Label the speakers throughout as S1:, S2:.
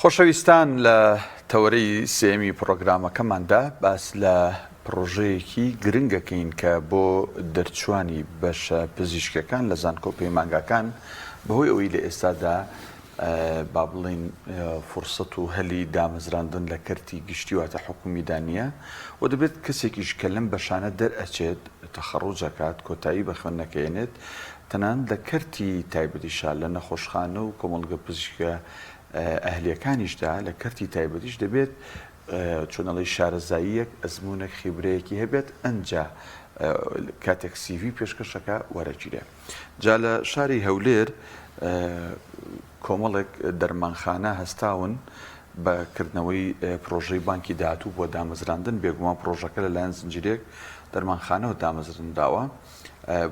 S1: خۆشەویستان لە تەوەرەی سێیەمی پڕۆگرامەکەماندا باس لە پڕۆژەیەکی گرنگ ئەکەین کە بۆ دەرچوانی بەشە پزیشکیەکان لە زانکۆ پەیمانگاکان بەهۆی ئەوەی لە ئێستادا با بڵێین فرسەت و هەلی دامەزراندن لە کەرتی گشتی واتە حکومیدا نییە و دەبێت کەسێکیش کە لەم بەشانە دەرئەچێت تەخەڕوج ئەکات کۆتایی بە خوێندنەکە ئێنێت تەنانەت لە کەرتی تایبەتیشا لە نەخۆشخانە و کۆمەڵگە پزیشکە ئەهلیەکانیشدا لە کەرتی تایبەتیش دەبێت چۆن ئەڵێی شارەزاییەک ئەزموونێک خیبرەیەکی هەبێت ئەنجا کاتێک سیڤی پێشکەشەکە وەرەگیرێ جا لە شاری هەولێر کۆمەڵێک دەرمانخانە هەستاون بە کردنەوەی پرۆژەی بانکی داهاتوو بۆ دامەزراندن بێگومان پرۆژەکە لەلایەن زنجیرێک دەرمانخانەوە دامەزرنراوە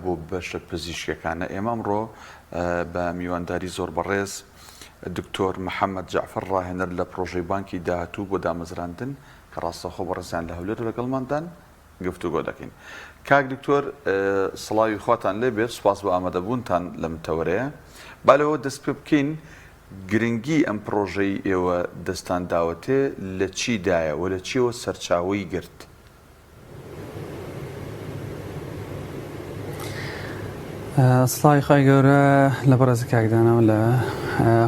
S1: بۆ بەشە پزیشکەکانە ئێمە ئەمڕۆ بە میوانداری زۆر بەڕێز دکتۆر محەمەد جەعفەر ڕاهێنەر لە پڕۆژەی بانکی داهاتوو بۆ دامەزراندن کە ڕاستەوخۆ بەڕێزیان لە هەولێر لەگەڵماندان گفتوگۆ دەکەین. کاک دکتۆر سڵاوی خواتان لێ بێت سوپاس بۆ ئامادەبوونتان لەم تەوەرەیە. با لەوە دەست پێ بکەین گرنگی ئەم پڕۆژەی ئێوە دەستان داوەتێ لە چیدایە و لە چیەوە سەرچاوەی گرت؟
S2: سڵاوی خوای گەورە لە بەڕێز کاک دانا و لە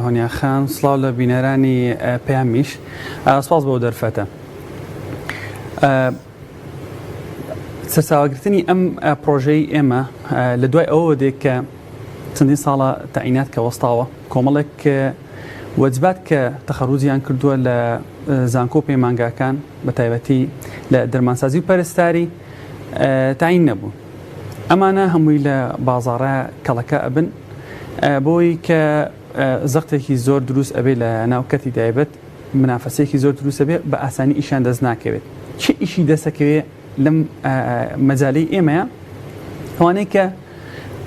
S2: هۆنیا خان سڵاو لە بینەرانی پەیامیش سپاس بۆ دەرفەتە سەرچاوەگرتنی ئەم پرۆژەی ئێمە لە دوای ئەوەوە دێک کە چەندین ساڵە تەعینات کە وەستاوە کۆمەڵێک وەجبات کە تەخەروجیان کردووە لە زانکۆ و پەیمانگاکان بە تایبەتی لە دەرمانسازی و پەرستاری تاین نەبوون ئەمانە هەمووی لە بازاڕە کەڵەکە ئەبن بۆی کە زەختێکی زۆر دروست ئەبێ لە ناو کەرتی تایبەت منافەسەیەکی زۆر دروست ئەبێ بە ئاسانی ئیشیان دەست ناکەوێت چه ئیشی دەسەکەوێ لەم مەجالەی ئێمەیە ئەوانەی کە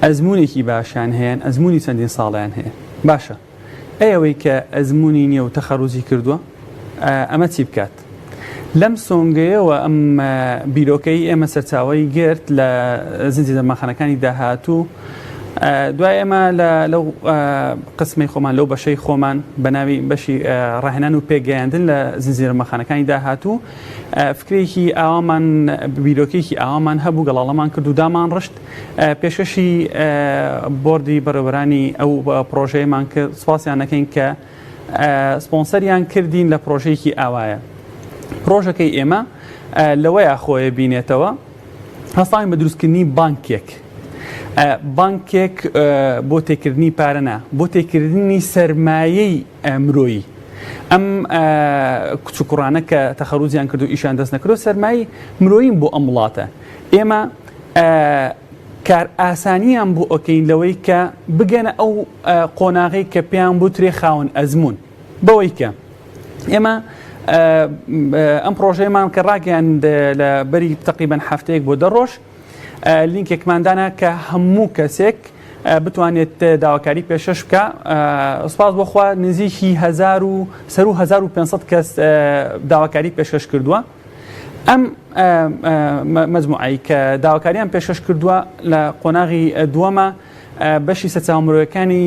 S2: ئەزمونێکی باشیان هەیە ئەزمونی چەندین ساڵیان هەیە باشە ئەی ئەوەی کە ئەزموونی نییە و تەخەروجی کردووە ئەمە چی بکات؟ لەم سۆنگەیەوە ئەم بیرۆکەی ئێمە سەرچاوەی گرت لە زنجی دەرمانخانەکانی داهاتوو دوای ئێمە لەو قسمەی خۆمان لەو بەشەی خۆمان بە ناوی بەشی ڕاهێنان و پێگەیاندن لە زنجیرە دەرمانخانەکانی داهاتوو فکرێکی ئاوامان بیرۆکێکی ئاوامان هەبوو گەڵاڵەمان کرد و دامان ڕشت پێشکەشی بۆردی بەڕێوەبەرانی ئەو پڕۆژەیەمان کرد، سوپاسیان دەکەین کە سپۆنسەریان کردین لە پڕۆژەیەکی ئاوایە. پڕۆژەکەی ئێمە لەوەیا خۆیە بینێتەوە هەستاین بە دروستکردنی بانکێک بانکێک بۆ تێکردنی پارە نا بۆ تێکردنی سەرمایەی مرۆیی ئەم کچ و کوڕانە کە تەخەروجیان کردو ئیشیان دەست نەکردو سەرمایەی مرۆیین بۆ ئەم وڵاتە ئێمە کار ئاسانیان بۆ ئەکەین لەوەی کە بگەنە ئەو قۆناغەی کە پێیان بوترێ خاوەن ئەزموون بەوەی کە ئێمە ئەم پرۆژەیەمان کە ڕاگەیان لە بەری تقریبان هەفتەیەک بۆ دە ڕۆژ لینکێکمان دانا کە هەموو کەسێک بتوانێت داواکاری پێشەش بکە سپاس بۆخوا نزیکی هزار و سەر و 1500 کەس داواکاری پێشکەش کردووە ئەم مەجموعەی کە داواکاریان پێشکەش کردووە لە قۆناغی دووەمە بەشی سەرچاوە مرۆیەکانی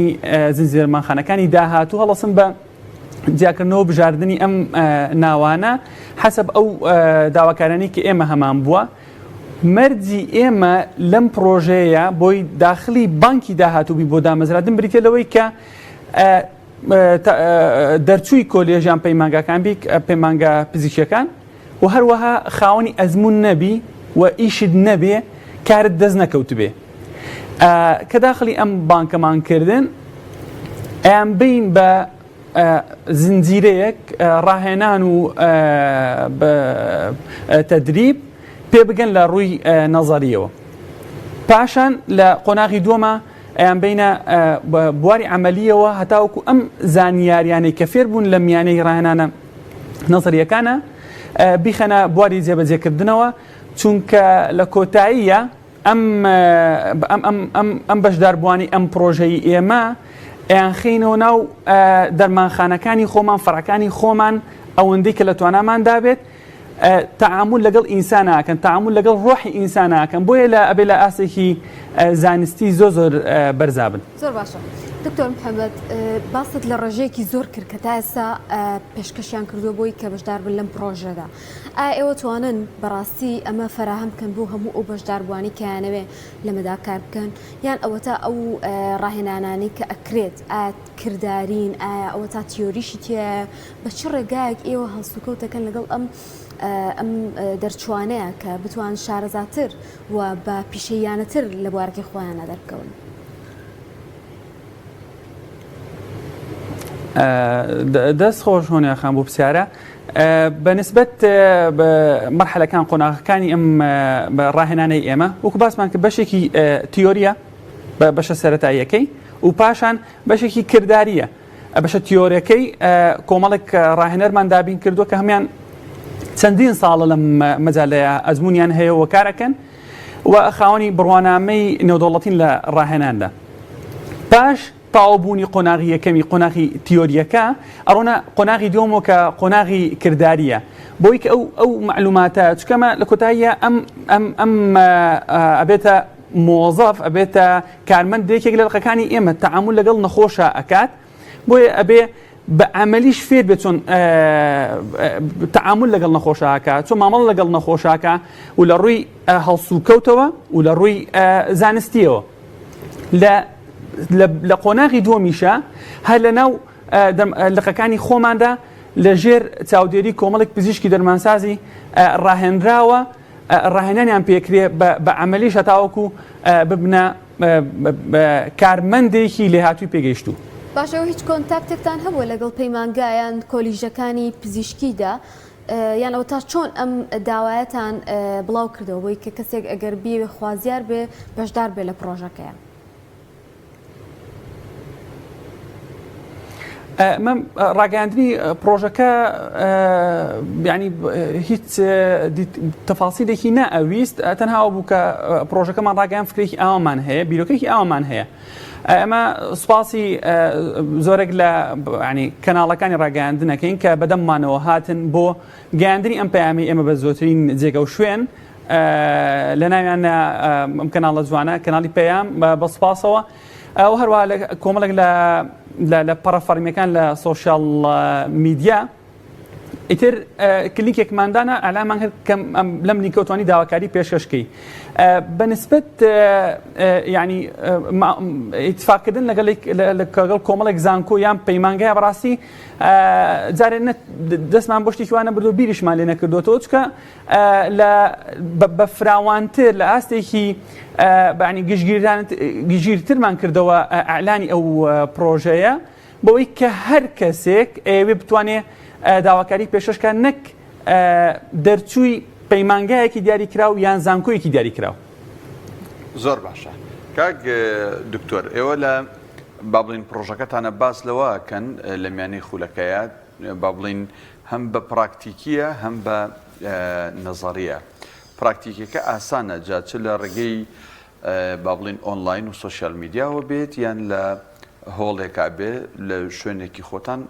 S2: زنجیرە دەرمانخانەکانی داهاتوو هەڵەسن بە جیاکردنەوە بژاردنی ئەم ناوانە حەسەب ئەو داواکارانی کە ئێمە هەمان بووە مەرجی ئێمە لەم پرۆژەیە بۆی داخلی بانکی داهاتوو بی بۆ دامەزرادن بریتە لەوەی کە دەرچووی کۆلێژ یان پەیمانگاکان بی پەیمانگا پزیشکیەکان و هەروەها خاوەنی ئەزموون نەبی و ئیشت نەبێ کارت دەست نەکەوتبێ کە داخلی ئەم بانکەمان کردن ئەیان بین بە زنجیرەیەک ڕاهێنان و تەدریب پێ بگەن لە ڕووی نەزەریەوە پاشان لە قۆناغی دووەمە ئەیانبەینە بواری عەمەلییەوە هەتاوەکو ئەم زانیاریانەی کە فێربوون لە میانەی ڕاهێنانە نەزەرییەکانە بیخەنە بواری جێبەجێکردنەوە چونکە لە کۆتاییە ئەم ئەم بەشداربووانی ئەم پرۆژەی ئێمە ئەیانخەینەوە ناو دەرمانخانەکانی خۆمان فەرەکانی خۆمان ئەوەندەی کە لە تواناماندا بێت تەعامول لەگەڵ ئینسان ئەکەن تەعامول لەگەڵ ڕۆحی ئینسان ئەکەن بۆیە لە ئەبێ لە ئاستێکی زانستی زۆر زۆر بەرزا بن.
S3: زۆر باشە. دکتۆر محەممەد باست لە ڕێژەیەکی زۆر کرد کە تا ئێستا پێشکەشیان کردووە بۆی کە بەشدار بن لەم پرۆژەدا ئایا ئێوە توانن بەڕاستی ئەمە فەراهەم بکەن بۆ هەموو ئەو بەشداربووانەی کە یانەوێ لەمەدا کار بکەن یان ئەوەتا ئەو ڕاهێنانانەی کە ئەکرێت ئایا کردارین ئایا ئەوەتا تیۆریشی تیایە بە چ ڕێگایەک ئێوە هەڵسوکەوت دەکەن لەگەڵ ئەم ئەم دەرچوانەیە کە بتوان شارەزاتر و بە پیشەییانەتر لە بوارەکەی خۆیانە دەربکەون؟
S2: دەست خۆش هۆنیا خان بۆ پرسیارە بە نسبەت مەرحەلەکان قۆناغەکانی ئەم ڕاهێنانەی ئێمە وەکو باسمان کرد بەشێکی تیۆریە بە بەشە سەتاییەکەی و پاشان بەشێکی کرداریە بەشە تیۆرەکەی کۆمەڵێک ڕاهێنەرمان دابین کردووە کە هەمان چەندین ساڵە لەم مەجالەیە ئەزمونیان هەیە و کارەکەن و خاوەنی بڕوانامەی نێودەوڵەتین لە ڕاهێناندا. پاش تەواوبوونی قۆناغی یەکەمی قۆناغی تیۆرییەکە ئەڕۆنە قۆناغی دووەمەوە کە قۆناغی کردارییە بۆی کە ئەو ئەو مەعلوماتە چکەمە لە کۆتاییە ئەم ئەم ئەم ئەبێتە مۆزەف ئەبێتە کارمەند یەکێک لە لقەکانی ئێمە تەعامول لەگەڵ نەخۆشە ئەکات بۆیە ئەبێ بە عەمەلیش فێر بێت چۆن تەعامول لەگەڵ نەخۆشاکە چۆن مامەڵە لەگەڵ نەخۆشاکە و لە ڕووی هەڵسوکەوتەوە و لە ڕووی زانستیەوە لە لە قۆناغی دووەمیشە هەر لە ناو لقەکانی خۆماندا لە ژێر چاودێری کۆمەڵێک پزیشکی دەرمانسازی ڕاهێنراوە ڕاهێنانیان پێکرێ بە عەمەلیش هەتاوەکو ببنە کارمەندێکی لێهاتووی پێگەیشتوو.
S3: باشە ئێوە هیچ کۆنتاکتێکتان هەبووە لەگەڵ پەیمانگا یان کۆلیژەکانی پزیشکیدا یان ئەوەتا چۆن ئەم داوایەتان بڵاو کردەوە بۆی کە کەسێک ئەگەر بیەوێ خوازیار بێ بەشدار بێ لە پڕۆژەکەیا؟
S2: مەم ڕاگەیاندنی پرۆژەکە ینی هیچ تەفاسیلێکی نەئەویست تەنها ئەو بوو کە پرۆژەکەمان ڕاگەیان فکرێکی ئاوامان هەیە بیرۆکێکی ئاوامان هەیە ئەمە سوپاسی زۆرێک لە ینی کەناڵەکانی ڕاگەیاندنەکەین کە بەدەممانەوە هاتن بۆ گەیاندنی ئەم پەیامی ئێمە بە زۆترین جێگە و شوێن لە ناویان ئەم کەناڵە جوانە کەناڵی پەیام بە سوپاسەوە ئەو هەروە لە کۆمەڵێک لە لە پەڕە فەرمیەکان لە سۆشیال میدیا ئیتر کلینکێکمان دانا ئەلامان کرد کە لەم لینکەوە توانی داواکاری پێشکەشکەی بەنسبەت ینی ئیتفاقکردن لەگەڵ لەگەڵ کۆمەڵێک زانکۆ یان پەیمانگای بەڕاستی جارێ دەستمان بۆ شتێکی وانە بردو بیریشمان لێ نەکردوەوە چکە لە بە فراوانتر لە ئاستێکی بەعنی گشتگیرترمان کردەوە ئەعلانی ئەو پرۆژەیە بەوەی کە هەر کەسێک ئەیەوێ بتوانێ داواکاری پێشکەش نەک دەرچووی پەیمانگایەکی دیاریکراو یان زانکۆیەکی دیاریکراو.
S1: زۆر باشە کاک دکتۆر ئێوە لە با بڵین پرۆژەکەتانە باس لەوە ئەکەن لە میانەی خولەکەیە با بڵین هەم بە پراکتیکیە هەم بە نەزەریە پراکتیکیەکە ئاسانە جا چ لە ڕێگەی با بڵین ئۆنلاین و سۆشیال میدیاوە بێت یان لە هۆڵێکا بێ لە شوێنێکی خۆتان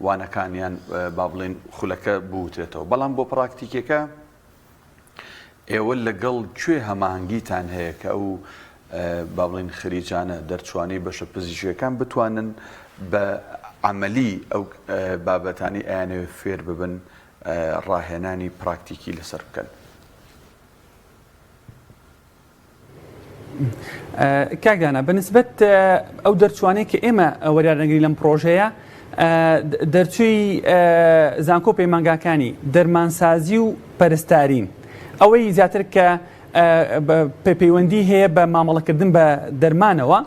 S1: وانەکان یان با بڵین خولەکە بوترێتەوە بەڵام بۆ پراکتیکەکە ئێوە لەگەڵ کوێ هەماهەنگیتان هەیە کە ئەو با بڵێین خریجانە دەرچوانەی بەشە پزیشکیەکان بتوانن بە عەمەلی ئەو بابەتانەی ئەیانەوێت فێر ببن ڕاهێنانی پراکتیکی لەسەر بکەن؟
S2: کاک دانا بەنسبەت ئەو دەرچوانەی کە ئێمە وەریان نەگرین لەم پرۆژەیە دەرچووی زانکۆ پەیمانگاکانی دەرمانسازی و پەرستارین ئەوەی زیاتر کە پەیوەندی هەیە بە مامەڵەکردن بە دەرمانەوە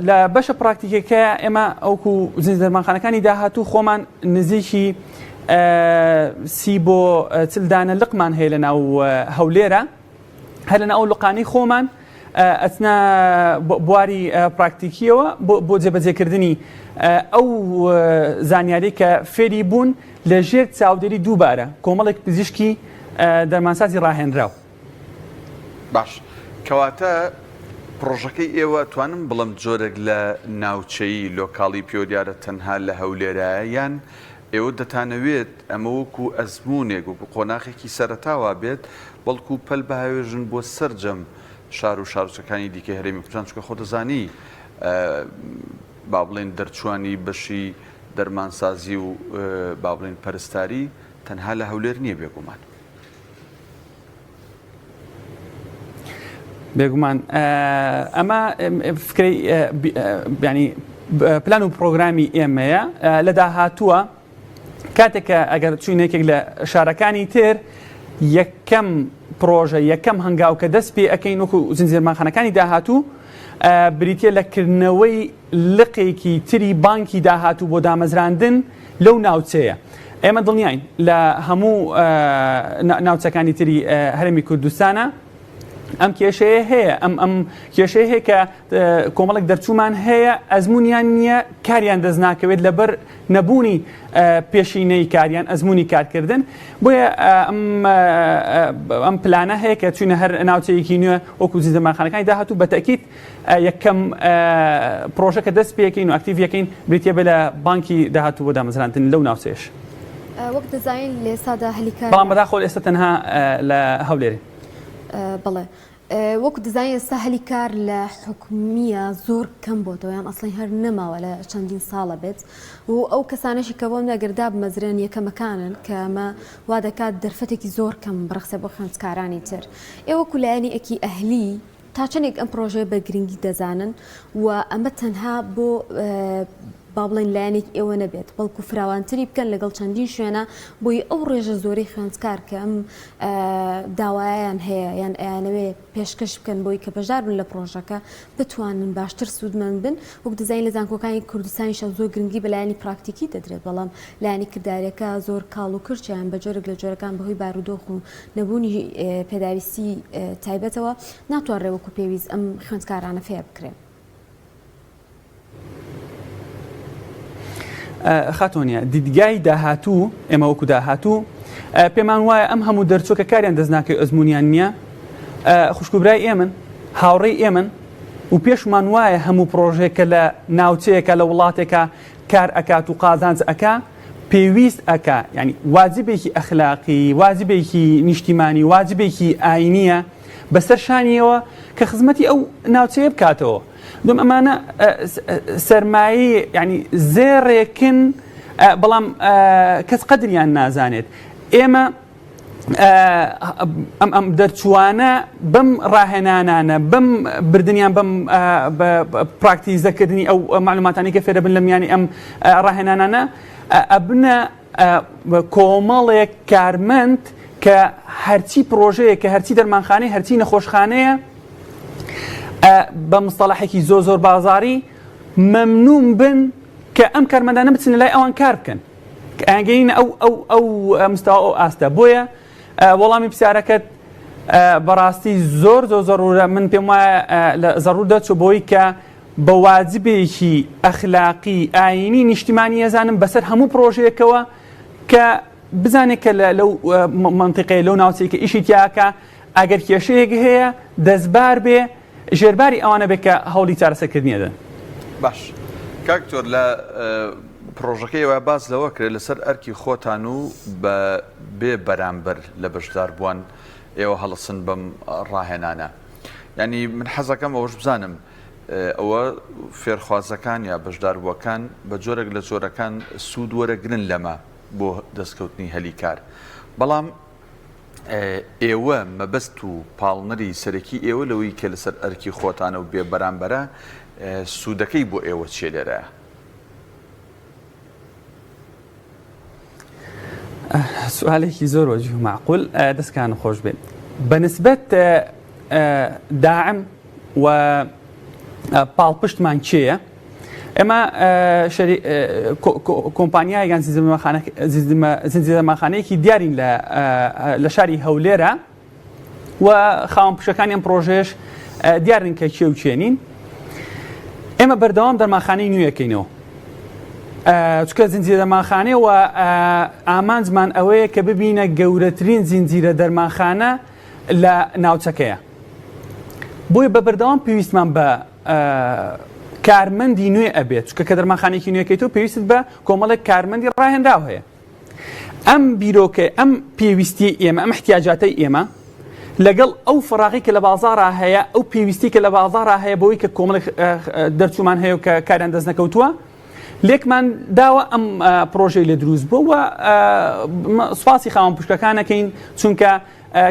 S2: لە بەشە پراکتیکەکە ئێمە ئەوکو زنج دەرمانخانەکانی داهاتوو خۆمان نزیکی سی بۆ چل دانە لقمان هەیە لە ناو هەولێرە هەر لەناو ئەو لقانەی خۆمان ئەچنە بواری پراکتیکیەوە بۆ جێبەجێکردنی ئەو زانیاری کە فێری بوون لە ژێر چاودێری دووبارە کۆمەڵێک پزیشکی دەرمانسازی ڕاهێنراو.
S1: باش کەواتە پڕۆژەکەی ئێوە توانم بڵێم جۆرێک لە ناوچەیی لۆکاڵی پێوە دیارە تەنها لە هەولێرایە یان ئێوە دەتانەوێت ئەمە وەکو ئەزموونێک وەکو قۆناخێکی سەرەتا وابێت بەڵکو پەل بهاوێژن بۆ سەرجەم شار و شارۆچکەکانی دیکەی هەرێمی کوردستان چونکە خۆ دەزانی. با بڵێن دەرچوانی بەشی دەرمانسازی و با بڵێن پەرستاری تەنها لە هەولێر نییە بێگومان.
S2: بێگومان ئەمە فکرەی ینی پلان و پرۆگرامی ئێمەیە لە داهاتووە کاتێک کە ئەگەر چوین یەکێک لە شارەکانی تر یەکەم پرۆژە یەکەم هەنگاو کە دەست پێ ئەەکەین وەکو زنجیرمانخانەکانی داهاتوو بریتە لە کردنەوەی لقێکی تری بانکی داهاتوو بۆ دامەزراندن لەو ناوچەیە. ئێمە دڵنیاین لە هەموو ناوچەکانی تری هەرێمی کوردستانە ئەم کێشەیە هەیە ئەم ئەم کێشەیە هەیە کە کۆمەڵێک دەرچوومان هەیە ئەزمونیان نییە کاریان دەست ناکەوێت لەبەر نەبوونی پێشینەی کاریان ئەزمموی کارکردن بۆیە ئەم پلانە هەیە کە چوینە هەر ناوچەیەکی نوێ وەکو زیندەمانخانەکانی داهاتوو بەتەکیت یەکەم پرۆژە کە دەست پێکەین و ئەکتیڤ یەکەین بریتە بێ لە بانکی داهاتوو بۆ دامەزراندن لەو ناوچەیەش.
S3: وەک دەزانین لە ئێستادا هەلی کار
S2: بەڵام بەداخەوە ئێستا تەنها لە هەولێرین.
S3: بەڵێ وەکو دەزانین ئێستا هەلی کار لە حکومیە زۆر کەم بۆتەوە یان ئەسڵی هەر نەماوە لە چەندین ساڵە بێت و ئەو کەسانەشی کە بۆم ئەگەر دابمەزرێن یەکەمەکانن کە ئەمە وا دەکات دەرفەتێکی زۆر کەم بڕەخسێ بۆ خوێندکارانی تر ئێ وەکو لایەنی ئەکی ئەهلی تا چەندێک ئەم پڕۆژەیە بە گرنگی دەزانن و ئەمە تەنها بۆ با بڵێین لایەنێک ئێوە نەبێت بەڵکو فراوانتری بکەن لەگەڵ چەندین شوێنە بۆی ئەو ڕێژە زۆرەی خوێندکار کە ئەم داوایان هەیە یان ئەیانەوێ پێشکەش بکەن بۆی کە بەشدار بن لە پڕۆژەکە بتوانن باشتر سوودمەند بن وەک دەزانین لە زانکۆکانی کوردستانیشە زۆر گرنگی بە لایەنی پراکتیکی دەدرێت بەڵام لایەنی کرداریەکە زۆر کاڵ و کرچە یان بە جۆرێک لە جۆرەکان بەهۆی بارودۆخ و نەبوونی پێداویستی تایبەتەوە ناتوانرێ وەکو پێویست ئەم خوێندکارانە فێر بکرێن.
S2: خاتۆنیا دیدگای داهاتوو ئێمە وەکو داهاتوو پێمان وایە ئەم هەموو دەرچوە کە کاریان دەست ناکەوێت ئەزمونیان نییە خوشک و برای ئێمن هاوڕێی ئێمن و پێشمان وایە هەموو پرۆژێک کە لە ناوچەیەکە لە وڵاتێکە کار ئەکات و قازانج ئەکا پێویست ئەکا یانی واجبێکی ئەخلاقی واجبێکی نیشتیمانی واجبێکی ئاینیە بەسەر شانیەوە کە خزمەتی ئەو ناوچەیە بکاتەوە دوم ئەمانە سەرمایە ینی زێڕێکن بەڵام کەس قەدریان نازانێت ئێمە ئەم ئەم دەرچووانە بەم ڕاهێنانانە بەم بردنیان بەم پراکتیزەکردنی ئەو معلوماتانی کە فێرەبن لە میانی ئەم ڕاهێنانانە ئەبنە کۆمەڵێک کارمەند کە هەرچی پرۆژەیە کە هەرچی دەرمانخانەی هەرچی نەخۆشخانەیە بە مستەڵحێکی زۆر زۆر بازاری مەمنون بن کە ئەم کارمەندانە بچنە لای ئەوان کار بکەن. ئەیانگەینە ئەو ئەو ئەو مستەوا ئەو ئاستە بۆیە وەڵامی پرسیارەکەت بەڕاستی زۆر زۆر زەرورە من پێم وایە لە زەرور دەچوو بۆی کە بە واجبێکی ئەخلاقی ئاینی نیشتیمانی ئەزانم بەسەر هەموو پرۆژەیەکەوە کە بزانێت کە لەو منطقەیە لەو ناوچەیە کە ئیشی تیاکە ئەگەر کێشەیەک هەیە دەستبار بێ ژێرباری ئەوانە بێت کە هەوڵی چارەسەرکردنی ئەدەن.
S1: باش کاک دکتۆر لە پڕۆژەکەی ئێوە باس لەوە کرێت لەسەر ئەرکی خۆتان و بە بێ بەرامبەر لە بەشداربووان ئێوە هەڵسن بەم ڕاهێنانە یعنی من حەزەکەم ئەوەش بزانم ئەوە فێرخوازەکان یا بەشداربووەکان بە جۆرێک لە جۆرەکان سوود وەرەگرن لەمە بۆ دەستکەوتنی هەلی کار بەڵام ئێوە مەبەست و پاڵنەری سەرەکی ئێوە لەوەی کە لەسەر ئەرکی خۆتانە و بێ بەرامبەرە سوودەکەی بۆ ئێوە چیە لێرەیا؟
S2: سوالێکی زۆر وەجیه و مەعقول دەستکان خۆش بێت بەنسبەت داعم و پاڵپشتمان کێیە؟ ئێمە کۆمپانیایەک یان زنجیرەماخانەیەکی دیارین لە شاری هەولێرە و خاوەن پشەکانی ئەم پرۆژەیەش دیارن کە کێ و کێنین ئێمە بەردەوام دەرمانخانەی نوێەکەینەوە چکە زنجیرە دەرمانخانەیە و ئامانجمان ئەوەیە کە ببینە گەورەترین زنجیرە دەرمانخانە لە ناوچەکەیە بۆیە بە بەردەوام پێویستمان بە کارمەندی نوێ ئەبێت چونکە کە دەرمانخانێکی نوێکەیتەوە پێویستت بە کۆمەڵێک کارمەندی ڕاهێنراو هەیە ئەم بیرۆکە ئەم پێویستی ئێمە ئەم احتیاجاتەی ئێمە لەگەڵ ئەو فەراغی کە لە بازاڕا هەیە، ئەو پێویستی کە لە بازاڕا هەیە بۆی کە کۆمەڵێک دەرچوومان هەیە و کە کاریان دەست نەکەوتووە، لێکمان داوە ئەم پرۆژەی لێ دروست بووە و سوپاسی خاوەن پشکەکان ئەکەین چونکە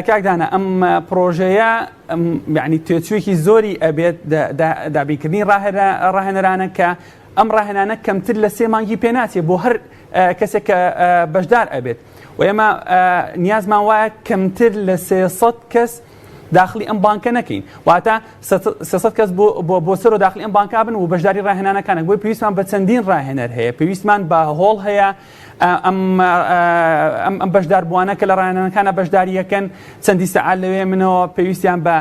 S2: کاک دانا ئەم پرۆژەیە یعنی تێچوویەکی زۆری ئەبێت دابینکردنی ڕاهێنەرانە کە ئەم ڕاهێنانە کەمتر لە سێ مانگی پێ ناچێت بۆ هەر کەسێک کە بەشدار ئەبێت و ئێمە نیازمان وایە کەمتر لە 300 کەس داخلی ئەم بانکە نەکەین واتە 300 کەس بۆ بۆ سەرۆ داخلی ئەم بانکا بن و بەشداری ڕاهێنانەکانە بۆی پێویستمان بە چەندین ڕاهێنەر هەیە پێویستمان بە هۆڵ هەیە ئەم ئەم بەشداربووانە کە لە ڕاهێنانەکانە بەشداریەکەن چەندی سەعات لەوێ منەوە پێویستیان بە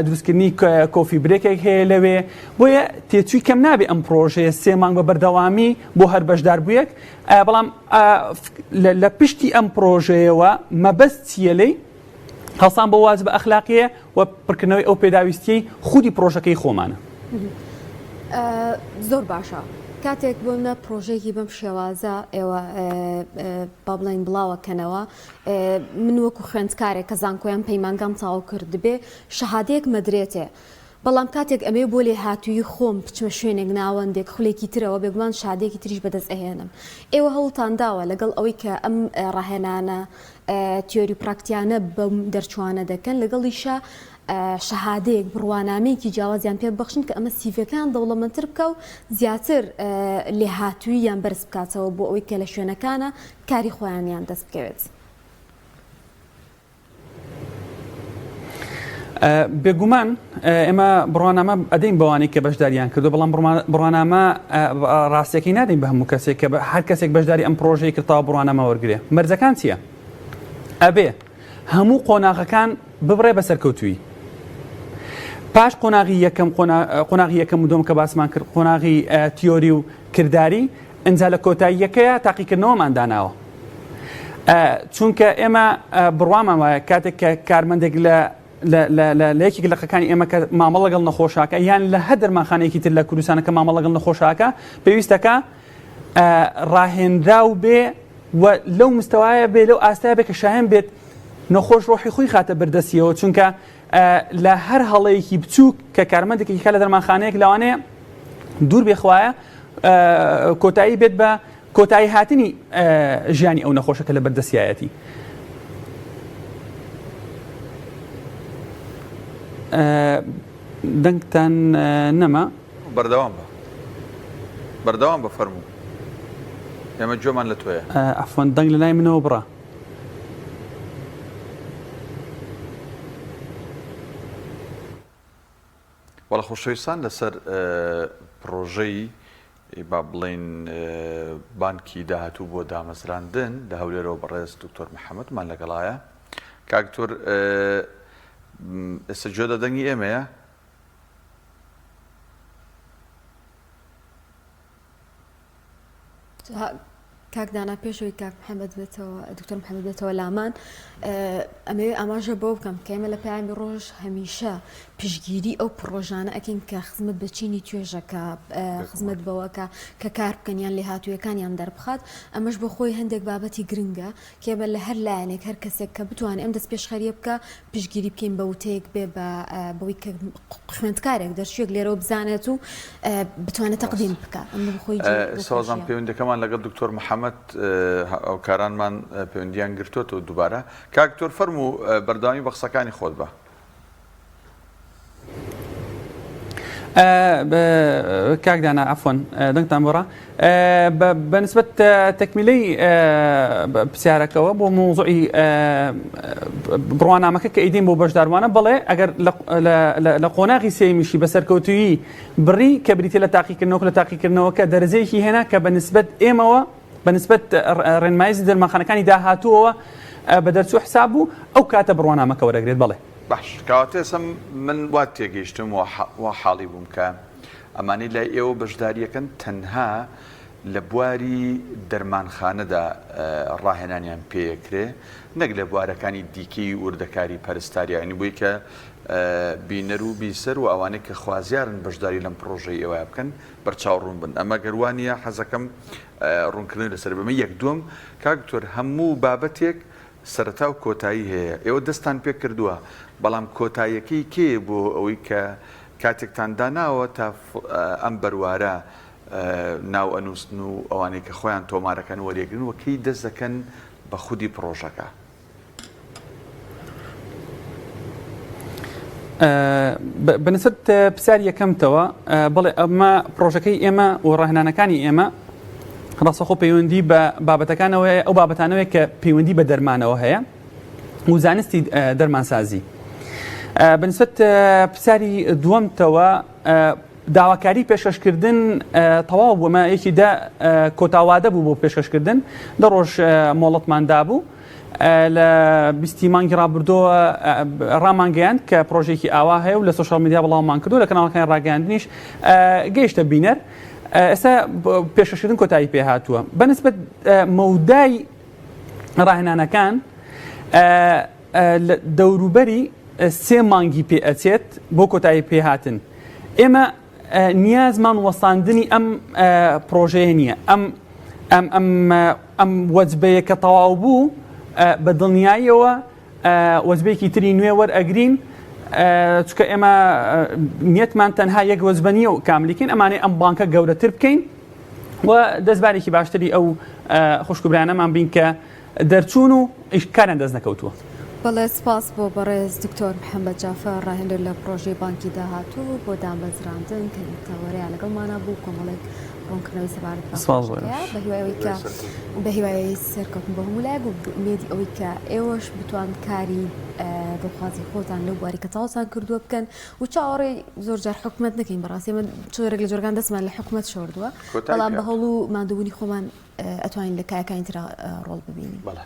S2: دروستکردنی coffee break ێک هەیە لەوێ، بۆیە تێچووی کەم نابێ ئەم پڕۆژەیە سێ مانگ بە بەردەوامی بۆ هەر بەشداربوویەک، بەڵام لە پشتی ئەم پڕۆژەیەوە مەبەست چییە لێی؟ هەڵسان بەو واجبە ئەخلاقییە و پڕکردنەوەی ئەو پێداویستییەی خودی پڕۆژەکەی خۆمانە.
S3: زۆر باشە کاتێک بۆ منە پڕۆژەیەکی بەم شێوازە ئێوە با بڵێین بڵاوەکەنەوە من وەکو خوێندکارێک کە زانکۆیان پەیمانگام تەواو کردبێ شەهادەیەک مەدرێتێ بەڵام کاتێک ئەمەوێ بۆ لێهاتوویی خۆم بچمە شوێنێک ناوەندێک خولێکی ترەوە بێگومان شادەیەکی تریش بەدەست ئەهێنم ئێوە هەوڵتان داوە لەگەڵ ئەوەی کە ئەم ڕاهێنانە تیۆری و پراکتیانە بەم دەرچوانە دەکەن لەگەڵیشا شەهادەیەک بڕوانامەیەکی جیاوازیان پێ ببەخشن کە ئەمە سیڤەکان دەوڵەمەندتر بکە و زیاتر لێهاتووییان بەرز بکاتەوە بۆ ئەوەی کە لە شوێنەکانە کاری خۆیانیان دەست بکەوێت.
S2: بێگومان ئێمە بڕوانامە ئەدەین بەوانەی کە بەشداریان کردو بەڵام بڕوانامە ڕاستەکەی نادەین بە هەموو کەسێک کە هەر کەسێک بەشداری ئەم پرۆژەی کردەوە بڕوانامە وەرگێ مەرجەکان چییە؟ ئەبێ هەموو قۆناغەکان ببڕێ بە سەرکەوتووی پاش قۆناغی یەکەم قۆناغی یەکەم و دووەم کە باسمان کرد قۆناغی تیۆری و کرداری ئینجا لە کۆتاییەکەیا تاقیکردنەوەمان داناوە چونکە ئێمە بڕوامان وایە کاتێک کە کارمەندێک لە لە یەکێک لقەکانی ئێمە کە مامەڵە لەگەڵ نەخۆشاکە یان لە هەر دەرمانخانەیەکی تر لە کوردستانە کە مامەڵە لەگەڵ نەخۆشاکە پێویستەکە ڕاهێنراو بێ و لەو مستەوایە بێ لەو ئاستای بێ کە شایەن بێت نەخۆش ڕۆحی خۆی خاتە بەردەستیەوە چونکە لە هەر هەڵەیەکی بچووک کە کارمەندێکی کە لە دەرمانخانەیەک لەوانەیە دوور بێ خوایە کۆتایی بێت بە کۆتایی هاتنی ژیانی ئەو نەخۆشە کە لە بەردەستیایەتی. دەنگتان نەما؟
S1: بەردەوام بە بەردەوام بە فەرموو ئێمە گوێمان لە تۆیە.
S2: عەفوەن دەنگ لە لای منەوە بڕا.
S1: وەڵا خۆشەویستان لەسەر پڕۆژەی با بڵێین بانکی داهاتوو بۆ دامەزراندن لە هەولێرەوە بەڕێز دکتۆر محەممەدمان لەگەڵایە کاک دکتۆر ئێستا گوێ لە دەنگی ئێمەیە؟
S3: کاک دانا پێش ئەوەی کاک محەممەد بێتەوە دکتۆر محەممەد بێتەوە لامان ئەمەوێ ئاماژە بەوە بکەم کە ئێمە لە پەیامی ڕۆژ هەمیشە پشگیری ئەو پڕۆژانە ئەکەین کە خزمەت بە چینی توێژەکە خزمەت بەوەکە کە کار بکەن یان لێهاتوویەکانیان دەربخات ئەمەش بۆ خۆی هەندێک بابەتی گرنگە کێبە لە هەر لایەنێک هەر کەسێک کە بتوانێت ئەم دەستپێشخەریە بکە پشتگیری بکەین بە وتەیەک بێ بە بەوەی کە خوێندکارێک دەرچوویەک لێرەوە بزانێت و بتوانێت تەقدیم بکە ئەمە بخۆی
S1: سۆزان پەیوەندەکەمان لەگەڵ دکتۆر محەممەد هاوکارانمان پەیوەندیان گرتووەتەوە دووبارە کاک دکتۆر فەرموو بەردەوامی بە قسەکانی خۆت بە.
S2: کاک دانا عەفوەن دەنگتان بڕا بەنسبەت تەکمیلەی پرسیارەکەوە بۆ مۆزوعی بڕوانامەکە کە ئیدین بۆ بەشداروانە بەڵێ ئەگەر لە قۆناغی سێمیشی بە سەرکەوتویی بڕی کە بریتە لە تاقیکردنەوە لە تاقیکردنەوەکە دەرەجەیەکی هێنا کە بە نسبەت ئێمەوە بە نسبەت ڕێنمایزی دەرمانخانەکانی داهاتووەوە بە دەرچوو حساب بوو ئەو کاتە بڕوانامەکە وەرەگرێت بەڵێ.
S1: باش کەواتە ئێستا من وا تێگەیشتم و وا حاڵی بووم کە ئەمانەی لای ئێوە بەشداریەکەن تەنها لە بواری دەرمانخانەدا ڕاهێنانیان پێیەکرێ نەک لە بوارەکانی دیکەی وردەکاری پەرستاری یانی بۆی کە بینەر و بیسەر و ئەوانەی کە خوازیارن بەشداری لەم پڕۆژەی ئێوە بکەن بەرچاو ڕوون بن ئەمە گەر وا نییە حەزەکەم ڕوونکردنەوەی لەسەر بەمە یەک دووەم کاک دکتۆر هەموو بابەتێک سەرەتا و کۆتایی هەیە، ئێوە دەستتان پێکردووە، بەڵام کۆتاییەکەی کێیە بۆ ئەوەی کە کاتێکتان داناوە تا ئەم بەروارە ناو ئەنووسن و ئەوانەی کە خۆیان تۆمارەکەن وەریەگرن و کەی دەست دەکەن بە خودی پڕۆژەکە؟
S2: بەنسبەت پرسیاری یەکەمتەوە بەڵێ ئەمە پرۆژەکەی ئێمە و ڕاهێنانەکانی ئێمە ڕاستەخۆ پەیوەندی بە بابەتەکانەوە ئەو بابەتانەوەی کە پەیوەندی بە دەرمانەوە هەیە و زانستی دەرمانسازی بەنسبەت پرسیاری دووەمتەوە داواکاری پێشکەشکردن تەواو بوو ئەمە یەکی دە کۆتاوادە بوو بۆ پێشکەشکردن دە ڕۆژ مۆڵەتمان دابوو لە بیستی مانگی ڕابردووە ڕامانگەیاند کە پرۆژێکی ئاوا هەیە و لە سۆشیال میدیا بڵاومان کردو لە کەناڵەکانی ڕاگەیاندنیش گەیشتە بینەر ئێستا پێشکەشکردن کۆتایی پێ هاتووە بەنسبەت مەودای ڕاهێنانەکان لە دەوروبەری سێ مانگی پێ ئەچێت بۆ کۆتایی پێهاتن ئێمە نیازمان وەستاندنی ئەم پرۆژەیە نییە ئەم ئەم ئەم ئەم وەجبەیە کە تەواو بوو بە دڵنیاییەوە وەجبەیەکی تری نوێ وەرئەگرین چکە ئێمە نیەتمان تەنها یەک وەجبە نییە و کاملیکەین ئەمانەی ئەم بانکە گەورەتر بکەین و دەستبارێکی باشتری ئەو خوشک و برایانەمان بین کە دەرچوون و کاریان دەست نەکەوتووە.
S3: بەڵێ سپاس بۆ بەڕێز دکتۆر محەمەد جافەر ڕاهێنەر لە پڕۆژەی بانکی داهاتوو بۆ دامەزراندن کە لە تەوەرەیا لەگەڵمانا بوو کۆمەڵێک ڕوونکردنەوەی سەبارەت بە
S2: سپاس بۆ
S3: پڕۆژەکەیە
S2: ئێوەش.
S3: بە هیوای ئەوەی کە بە هیوای سەرکەوتن بۆ هەموو لایەک و بە ئومێدی ئەوەی کە ئێوەش بتوان کاری دڵخوازی خۆتان لەو بواری کە تەواوتان کردووە بکەن و چاوەڕێی زۆر جار حکومەت نەکەین بەڕاستی ئێمە جۆرێک لە جۆرەکان دەستمان لە حکومەت شۆردووە
S1: کۆتایی
S3: بەڵام بە
S1: پێ
S3: هەوڵ و ماندووبوونی خۆمان ئەتوانین لە کایەکانی ترا ڕۆڵ ببینین.
S1: بەڵێ.